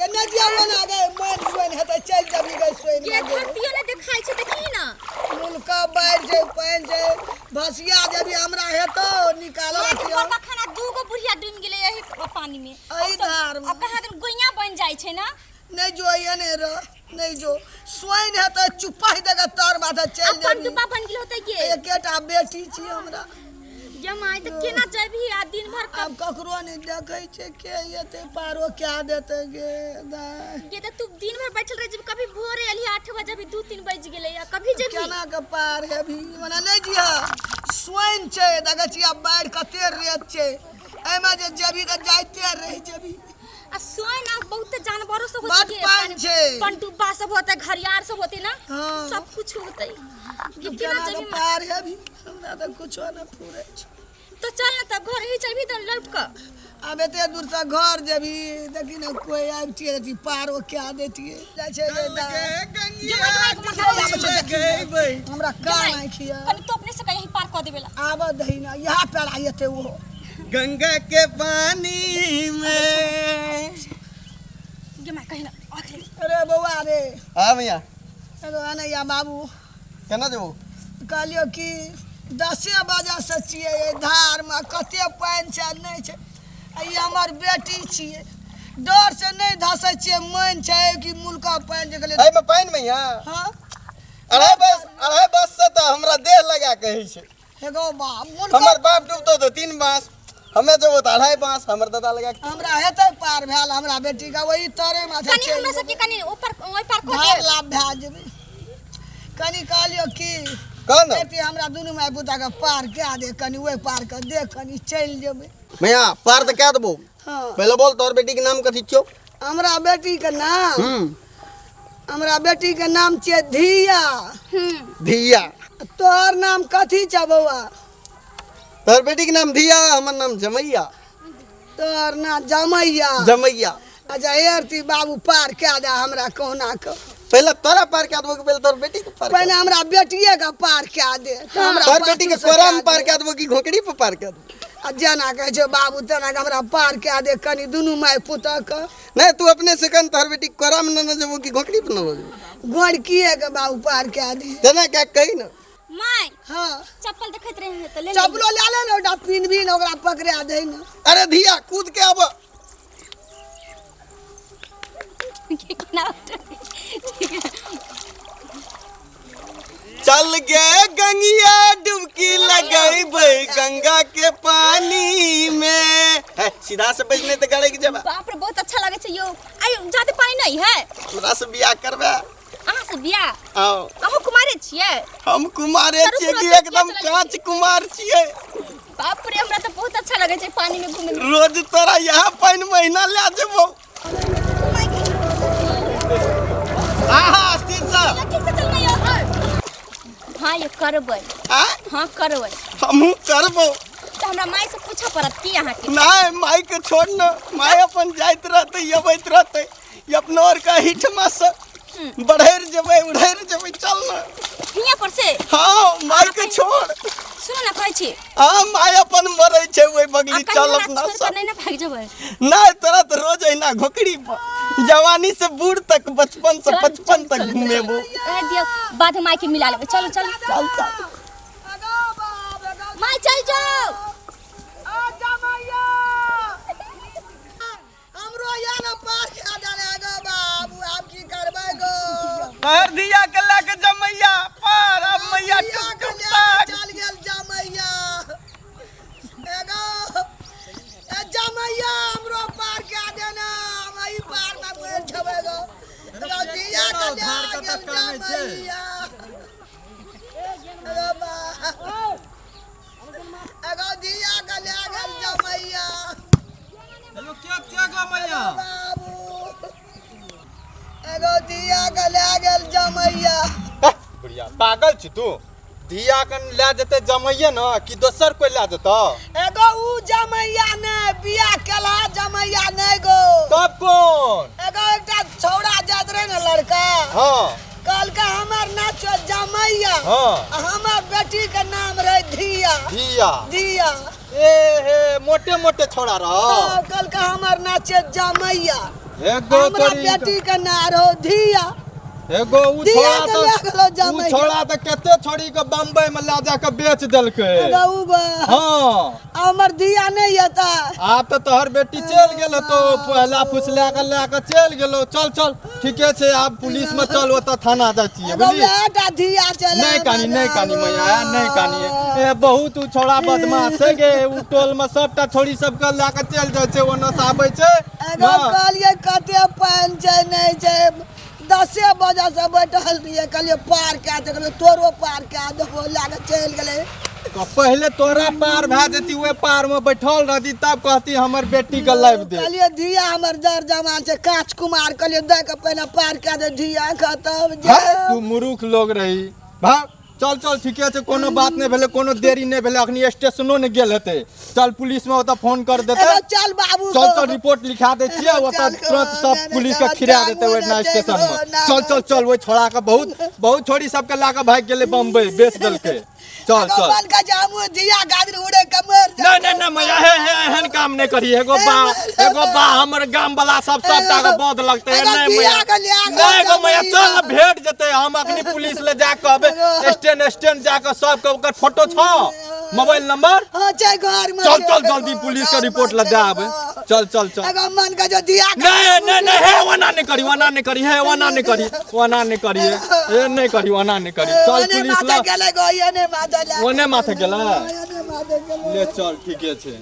गे नहि जिया ओना गे मन सोइन हेतै चलि जेबही गे सोइन ये धरतियो ने देखाइ छै देखी ना। मुलका बाढ़ि छै पानि छै भसिया जेबही हमरा हेतौ निकालऽ माय के बड़का खाना दूगो बुढ़िया डूबि गेलै एही पानी में। एही धार में। अब कहाँ दिन गोइया बन जाइ छै ना। नहि जो एने रह नहि जो सोइन हेतै चुपाहि देके तर माथे चलि अपन जेबही। डुब्बा बन गेल होतै के। एकेटा बेटी छी हमरा। ये माय तऽ केना जेबही आ दिन भर आब ककरो नहि देखै छै के एतै पारो कए देतै गे दाइ। ये तऽ तू दिन भर बैठल रह जेबही, कभी भोरे एलही 8 बजे, अभी 2-3 बज गेलै आ कभी जेबही। केना के पार हेबही ओना नहि जिह सोइन छै देखै छी आब बाढ़ि कते रेत छै एहिमे जे जेबही तऽ जाइते रहि जेबही। आ सोइन आ बहुत जानवरो सब बड होतै गे, पानि छै। पनडुब्बा सब होतै, घरियार सब होतै ना। हाँ। सब कुछ होतै। ये केना केना के जेबही? पार हेबही हमरा तऽ कुछो नहि फुरै छै। तो चल ना तब घर ही चलबी तऽ लौट कऽ। आब एते दूर से घर जेबही देखी ने कोई आबितियै अथी पारो कए देतियै जाइ छै गे दाइ। हमरा कान आँखि यऽ। कनी तो अपने से कहीं पार कऽ देबे ला। आबऽ दही ना यहाँ पर आयते वो। गंगा के पानी में गे माय कहीं ना आँख ले। अरे बौआ रे। हाँ भैया। अरे अनैया बाबू। केना जेबो? कहलियौ कि 10 बजे से छियै एहि धारमे कते पानि छै नहि छै आ ई हमर बेटी छियै डर से नहि धसै छियै मन छै कि मुलका पानि जे गेलै। एहिमे पानि भैया? हाँ। अढ़ाई बस से तऽ हमरा देह लगा के होइ छै। हे गो बाप, मुलका हमर बाप डूबतो तऽ 3 बाँस, हमे जेबो तऽ 2.5 बाँस, हमर दादा लगा के। हमरा हेतै पार भेल हमरा बेटी के ओही तरे माथे कनी चलि हमरा सबके जेबै। कनी ऊपर ओहि पार कऽ धार दे। लाभ भए जेबै। कनी कहलियौ कि कह ने। बेटी हमरा दुनू माय पुता के पार कए दे कनी ओहि पार के दे कनी चलि जेबै। भैया पार तऽ कए देबो। हाँ। पहिले बोल तोहर बेटी के नाम कथी छियौ? हमरा बेटी के नाम? हमरा बेटी के नाम छियै धिया। धिया। तोहर नाम कथी छौ बौआ? तोहर बेटी के नाम धिया, हमर नाम जमैया। तोहर नाम जमैया। जमैया। अच्छा एरती बाबू पार कए दे हमरा कहुना के। पहिले तोरा पार कए देबो कि पहिले तोहर बेटी के पार? पहिले हमरा बेटिए के पार कए दे। तऽ हमरा तोहर बेटी के पाछू से कोरा में कए पार दे। कए देबो कि घोकड़ी पर पार कए देबो? आ जेना कहै छै बाबू तेना के हमरा पार कए दे कनी दुनू माय पुतह के। नहीं तू अपने से कन तोहर बेटी कोरा में न जेबो कि घोकड़ी पर न जेबो? गोड़किए के बाबू पार कए दे। तेना कए कही ना। My. हाँ। चप्पल देखैत रहे तऽ ले। चप्पलो ले ले ने ओकरा पिनबी ने ओकरा पकड़ा दे ने। अरे धिया कूद के आब। चल गे गंगिया डुबकी लगैबै गंगा के पानी में। है, सीधा से बैठ नहीं तो गड़े के जबा। बाप रे बहुत अच्छा लगे छै यो। आयो ज्यादा पानी नहीं है। हमरा से बियाह करबे? अहाँ से बियाह? आओ। अहूँ कुमारे छियै? हम कुमारे करू छियै करू कि तऽ एकदम किया चलै कांच छियै? कुमार छियै। बाप रे हमरा तऽ बहुत अच्छा लगे छै पानी में घूमे में। रोज तोरा यहाँ पानि महीना ले जेबो। आहा स्थिर से। ठीक से चलना यो। हाँ ये करबै। आँ? हाँ करबै। हमहूँ करबो। तऽ हमरा माय से पूछऽ पड़त की अहाँके? नहीं माय के छोड़ न, माय अपन जाइत रहतै अबैत रहतै, अपनो और के हिठमा से बढ़ैर जेबै उड़ैर जेबै। चल न हियाँ पर से। हाँ माय के छोड़। सुन ना कहै छी। हाँ माय अपन मरै छै ओहि बगली। आ कहीं चल हमरा अपना छोड़ कऽ सब। नहि ने भागि जेबै? नहीं तोरा तो रोज अहिना घोकड़ी पर जवानी से बूढ़ तक बचपन से चल, 55 चल, तक चल, घूमेबो। रह दियौ बाद में माय के मिला लेबै। चलू चलू चल चल। My चल जाओ। हमरो या ना पार कए देने गो बाबू आब की करबै गो? तोहर धिया के लए के जमैया पार अब मैया धिया टुक के टुक लए के ताक। चल गेल जमैया। एगो ए जमैया हमरो पार कए देना, हम एहि पार में गेल छबै गो। एगो धिया के लए गेल जमैया। एगो बा एगो धिया के लए गेल जमैया। हेलो क्या क्या गो मैया? बाबू एगो धिया के लए गेल जमैया। बुढ़िया पागल छी तू? धिया के लए जेतै जमैये न कि दोसर कोई लए जेतौ? एगो ऊ जमैया नै, बियाह केलहा जमैया नै गो। तब कोन? एगो एकटा छौड़ा जाइत रहे ने लड़का। हाँ। कहलकै हमर नाम छौ जमैया। हाँ। आ हमर बेटी के नाम रहे धिया। धिया। धिया। ए हे मोटे मोटे छौड़ा रह। हाँ, कहलकै हमर नाम छै जमैया। एगो हमरा तोरी बेटी के ना रहो धिया। एगो उ धिया छोड़ा के तऽ लए गेलौ उ जमैया। छोड़ा तऽ कते छोड़ी के बम्बई में लए जा के बेच देलकै। एगो उ गो। हाँ। हमर धिया नहीं एता। आब तऽ तोहर बेटी चलि गेल तो पहला फुसला के लए के चलि गेलो। चल चल ठीके छै, आब पुलिस में चल, ओतऽ थाना जाइ छियै, एगो बुझली? उएहटा धिया चले। नहीं कानी, नहीं कानी मैया, नहीं कानी। ए बहुत उ छोड़ा बदमाश छै गे, उ टोल में सबटा छोड़ी सबके लए के चलि जाइ छै, ओनऽ से आबै छै। एगो हँ। कहलियै कते पानि छै नहि छै, 10 बजे से बैठल रहियै, कहलियै पार कए दे, कहलियै तोरो पार कए देबो, लए कऽ चलि गेलै। तऽ पहिले तोरा पार भए जेती, ओहि पार में बैठल रहती, तब कहती हमर बेटी के लाबि दे। कहलियै धिया हमर जर जवान छै, काँच कुमार, कहलियै दऽ कऽ पहिने पार कए दे धिया के तब है, जायब। तू मूर्ख लोग रही। भाग चल चल ठीके छै, कोनो बात नहि भेलै, कोनो देरी नहि भेलै, अखनी स्टेशनो नहि गेल हेतै। चल पुलिस में ओतऽ फोन कर देतै। एगो चल बाबू। चल चल रिपोर्ट लिखा दै छियै, ओतऽ चल, तुरंत सब नहि, पुलिस के नहि, खिरा देतै नहि, ओहिठिना नहि, स्टेशन में। नहि, चल चल चल, ओहि छोड़ा के बहुत बहुत छोड़ी सबके लए के भागि गेलै बम्बई, बेच देलकै। चल एगो चल। मन के जामू धिया गाजर उड़े के मर जा। नहीं नहीं नहीं मैया, हे हे एहन काम नहीं करी। एगो बा, एगो बा हमर गाम वाला सब सबटा के बद लगतै। एगो नहीं धिया मैया, के लिया के नहीं एगो मैया, जामू। चल भेट जेतै। हम अखनी पुलिस ले जा कहबै, स्टैंड स्टैंड जा के सबके ओकर फोटो छौ, मोबाइल नंबर। हाँ छै घर में। चल चल जल्दी पुलिस के रिपोर्ट ले दे आबै। चल चल चल। एगो मन के जो धिया के नहीं नहीं नहीं, हे ओना नहीं करी, ओना नहीं करी, हे ओना नहीं करी, ओना नहीं करी, हे नहीं करी, ओना नहीं करी। चल ओने पुलिस माथे ला। गेलै गो, एने माथे लए। ओने माथे गेलै? ओने माथे गेलै। ले चल ठीके छै।